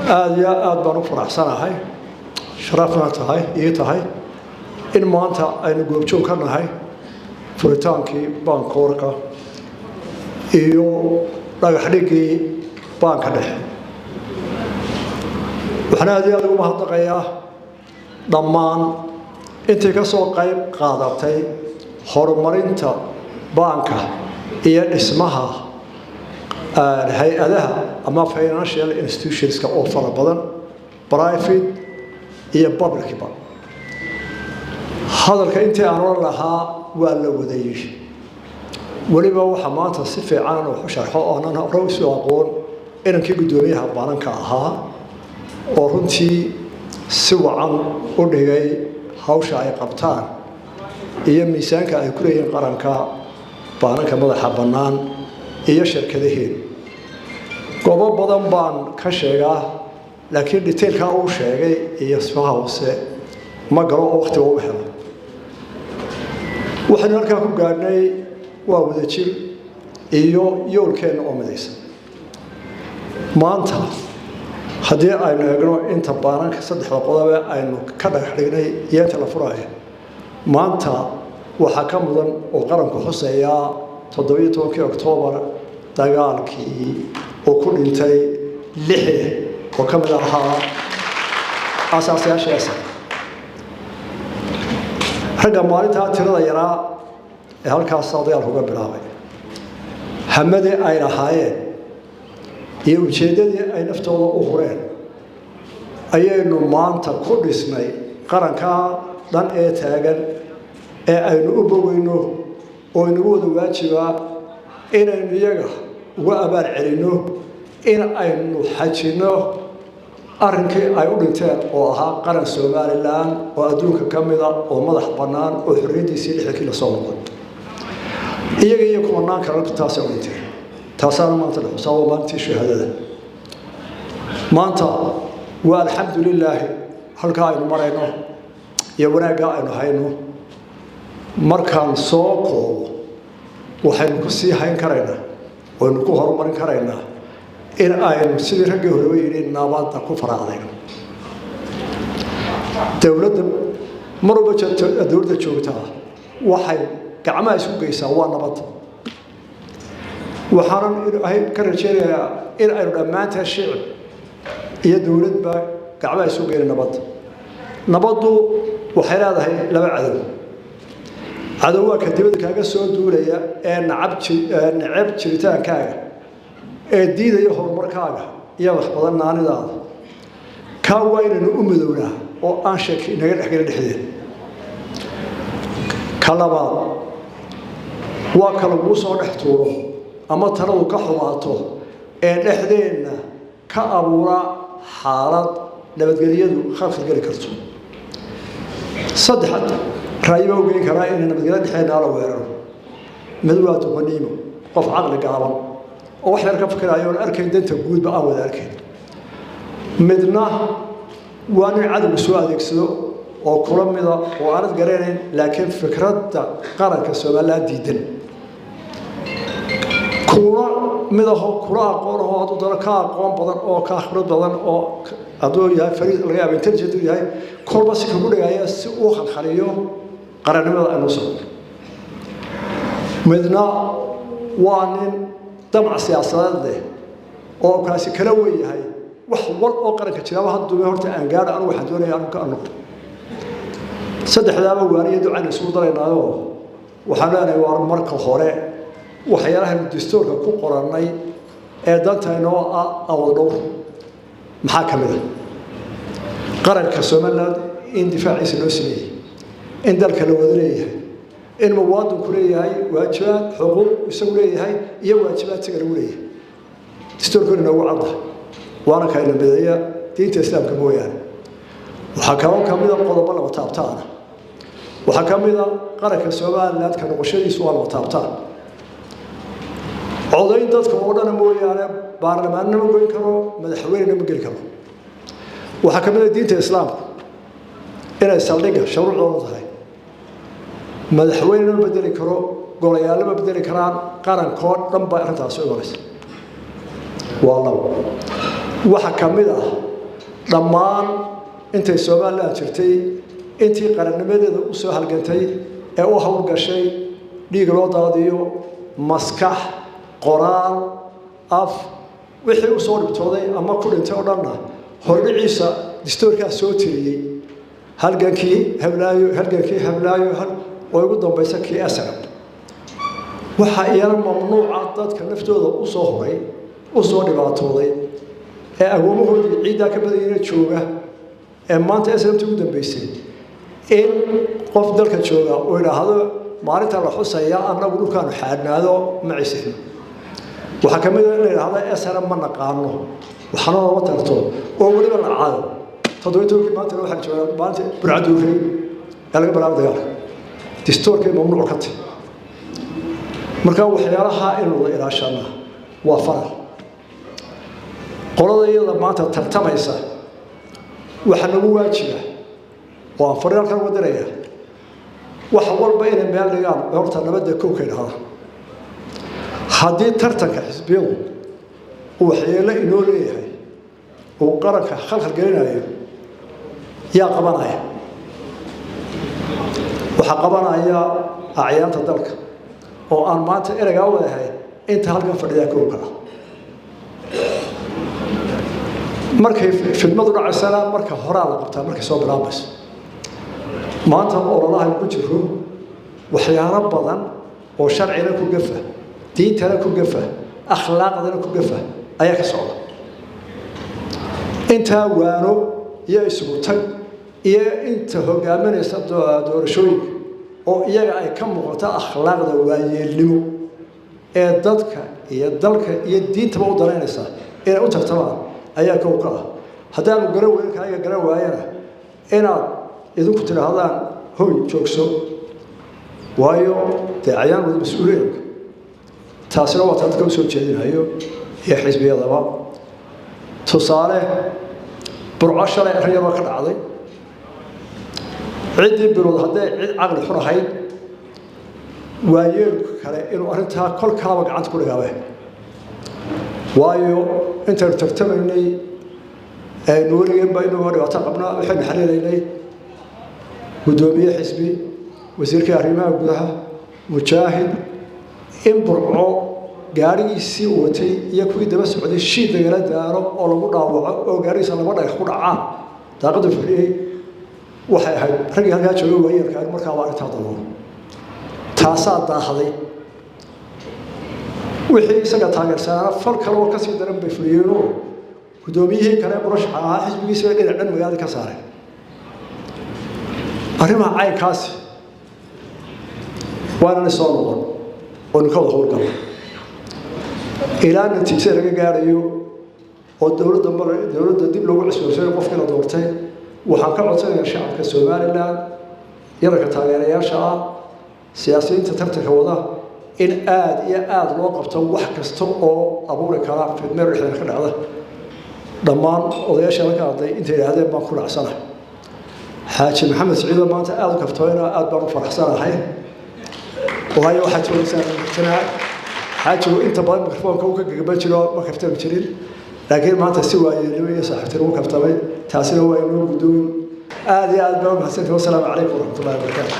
Aada iyo aad baan u faraxsanahay, sharafna tahay ii tahay in maanta aynu goobjoog ka nahay furitaankii baankoorka iyo dhagaxdhiggii baanka dhexe. Waxaan aad iyo aad ugu mahadnaqayaa dhammaan intii ka soo qayb qaadatay horumarinta baanka iyo dhismaha hay-adaha ama financial institutionska oo fara badan, private iyo publicba. Hadalka intii aan oran lahaa waa la wadayey. Weliba waxaa maanta si fiican wax u sharxo oonan hore isu aqoon inankii guddoomiyaha baananka ahaa, oo runtii si wacan u dhigay hawsha ay qabtaan iyo miisaanka ay ku leeyihiin qaranka baananka madaxa bannaan iyo shirkadaheenu. Goobo badan baan ka sheegaa, laakiin detailkaa uu sheegay iyo sifaha hoose ma galo oo waqtiga u helo. Waxaynu halkaa ku gaadhnay waa wadajir iyo yoolkeenna oo midaysan. Maanta haddii aynu eegno inta baananka saddexda qodobe aynu ka dhagax dhignay iyo inta la furaayo maanta, waxaa ka mudan oo qaranku xuseeyaa 17-kii Oktoobar, dagaalkii oo ku dhintay lixi oo ka mid ahaa asaasayaasha SNM. Ragga maalintaa tirada yaraa ee halkaas dagaalka uga bilaabay, hamadii ay lahaayeen iyo ujeeddadii ay naftooda u hureen ayaynu maanta ku dhisnay qarankaa dhan ee taagan ee aynu u bogayno, oo inagu wada waajibaa inaynu iyaga uga abaal celinno, in aynu xajinno arrinkii ay u dhinteen oo ahaa qaran Somaliland oo adduunka ka mida oo madax bannaan oo xorriyaddiisii 60-kii lasoo noqday. Iyaga iyo kumanaan kale taasay u dhinteen, taasaana maanta la xusaa, waa maalintii shahaadada. Maanta waa alxamdu lilaahi halkaa aynu marayno iyo wanaaggaa aynu hayno. Markaan soo koobo, waxaynu ku sii hayn karaynaa waynu ku horumarin karaynaa in aynu, sidii raggii horeba yidhi, nabadda ku faraacdayno. Dowladda mar walba dowladda joogtaa waxay gacmaha isku geysaa waa nabadda. Waxaanan Ilaahay ka rajeynayaa in aynu dhammaanteen, shicib iyo dowladba, gacmaha isu geyna nabadda. Nabaddu waxay leedahay laba cadow. Cadow waa ka dibadda kaaga soo duulaya ee nacab neceb jiritaankaaga, ee diidaya horumarkaaga iyo wax badan naanidaada. Kaa waa inaynu u midownaa oo aan sheeki inaga dhexgelin dhexdeeda. Ka labaad waa ka laguu soo dhex tuuro ama taladu ka xumaato ee dhexdeenna ka abuura xaalad nabadgelyadu khalkhal geli karto. Saddex ra'yi baa u geyn karaa inay nabadgelyada dhexdeennaa la weeraro. Mid waa doqoniimo, qof caqli gaaban oo wax yar ka fikiraayo oon arkayn danta guudba, aan wada arkayn. Midna waa nin cadowga soo adeegsado oo kula mida oo aanad garanayn, laakiin fikradda qaranka Somaliland diidan, kula mid aho, kula aqoon aho, hadduu dano ka aqoon badan oo ka khibrad badan, oo hadduu yahay fariid laga yaaba intelligent uu yahay, kolba si kagu dhigaya si uu khalkhaliyo qarannimada aynu socdo. Midna waa nin damac siyaasadeed leh oo kaasi kala weyn yahay wax wal oo qaranka jiraaba hadduume horta aan gaadho, anigu waxaan doonaya anigu ka noqdo. Saddexdaaba waaniyo ducaan isugu daraynaayo. Waxaan leenahay, waar marka hore waxyaalahan dastuurka ku qorannay ee danta inoo ah aan wada dhowr. Maxaa ka mid a? Qaranka Somaliland in difaaciisa loo sameeyey, in dalka la wada leeyahay, in muwaadinku leeyahay waajibaad, xuquuq isagu leeyahay iyo waajibaad isaga lagu leeyahay, dastuurkuna inoogu cadda, waana kayna mideeya diinta Islaamka mooyaane. Waxaa kaloo ka mid a qodobo laba taabtaana. Waxaa ka mid a qaranka Somaliland ka noqoshadiisu waa laba taabtaan. Codayn dadka oo dhana mooyaane baarlamaanna ma goyn karo, madaxweynena ma geli karo. Waxaa ka mid a diinta Islaamku inay saldhigga shuruucdooda tahay. Madaxweynena ma bedeli karo, golayaalla ma bedeli karaan, qarankoo dhan bay arrintaasi u imanaysa. Waa labo. Waxaa ka mid ah Dhammaan intay Somalilan jirtay, intii qarannimadeeda u soo halgantay ee u howlgashay, dhiig loo daadiyo, maskax, qoraal, af, wixii u soo dhibtooday ama ku dhintay oo dhanna hordhiciisa distoorkaa soo tiriyey: halgankii hablaayo, halgankii hablaayo, oo ugu dambaysa kii SNM. Waxaa iyana mamnuuca dadka naftooda u soo huray, u soo dhibaatooday, ee awoomahoodii ciiddaa ka badanyana jooga, ee maanta SNMta ugu dambeysay, in qof dalka jooga uu idhaahdo maalinta la xusaya annagu dhulkaanu xaadhnaado ma cisihno. Waxaa ka mid a in la idhaahdo SNM ma naqaano, waxna looma tarto, oo weliba la caado. 17-kii maantana waxaa joogaa maalinta Burcaduurey ee laga bilaabo dagaalka. Distoorkay mamnuuc ka tahy. Marka waxyaalaha in wada ilaashana waa faral. Qolada iyada maanta tartamaysa waxaa nagu waajiba oo aan fariin halkan uga diraya wax walba inay meel dhigaan, horta nabadda kowka idhahda. Haddii tartanka xisbiyadu uu waxyeelo inoo leeyahay, uu qaranka khalkhal gelinayo, yaa qabanaya? Waxaa qabanaya acyaanta dalka oo aan maanta ereygaa u leeyahay inta halkan fadhidaa kowka ah. Markay fidmadu dhacaysana marka horaa la qabtaa, markay soo bilaabayso. Maanta ololaha ku jiro waxyaalo badan oo sharcina ku gafa, diintana ku gafa, akhlaaqdana ku gafa ayaa ka socda. Intaa waano iyo isugu tag iyo inta hogaaminaysa doorashooyinka oo iyaga ay ka muuqato akhlaaqda waayeelnimo ee dadka iyo dalka iyo diintaba u danaynaysa inay u tartamaan ayaa kow ka ah. Haddaanu garan weyn kaaga garan waayana, inaad idinku tidhaahdaan hoy joogso, waayo dee cayaan wada mas-uuliyanka. Taasina waa taa dadka usoo jeedinayo iyo xisbiyadaba. Tusaale, Burco shalay arrin yaroo ka dhacday, ciddii bilood hadday cid caqli xun ahayd, waayeelku kale inuu arrintaa kol kalaba gacanta ku dhigaabe. Waayo intaynu tartamaynay aynu weligeenba inagoo dhibaato qabnaa waxaynu xaliilaynay guddoomiye xisbi, wasiirkii arrimaha gudaha, mujaahid, in Burco gaadhigiisii uu watay iyo kuwii daba socday shiid lagala daaro oo lagu dhaawaco oo gaadhigiisa laba dhagax ku dhacaan daaqadu fadhiyey, waxay ahayd raggii halkaa joogay waayeelka markaa waa arrintaa daboolo. Taasaa daahday. Wixii isaga taageersanaana fal kale oo kasii daran bay fuliyeenoo guddoomiyihii kale murashaxa ahaa xisbigiisa bay dhinac dhan magaalada ka saareen. Arrimaha caynkaasi waa inaan soo noqon oo ninka wada howlgalo ilaa natiijada laga gaarayo oo dowladda dowladda dib loogu cusboonsiinayo qofkii la doortay. Waxaan ka codsanayaa shacabka Somaliland, yararka taageerayaasha ah, siyaasiyiinta tartanka wada, in aada iyo aada loo qabto wax kasta oo abuuri kara fidmeer dhexdeena ka dhacda. Dhammaan odayaasha la ka hadlay intay yidhaahdeen baan ku dhacsanahay. Xaaji Maxamed Siciido maanta aada u kaftooyna, aada baan u faraxsanahay, waayo waxaad joogaysaa xaajigu inta badan mikrofoonka uu ka gagaban jiro, ma kaftami jirin, laakiin maanta si waayeelnimo iyo saaxiibtinimo u kaftamay. Taasina waa inoo guddoon. Aada iyo aad baa u mahadsantahi. Wasalaamu calaykum waraxmatullahi wabarakaatu.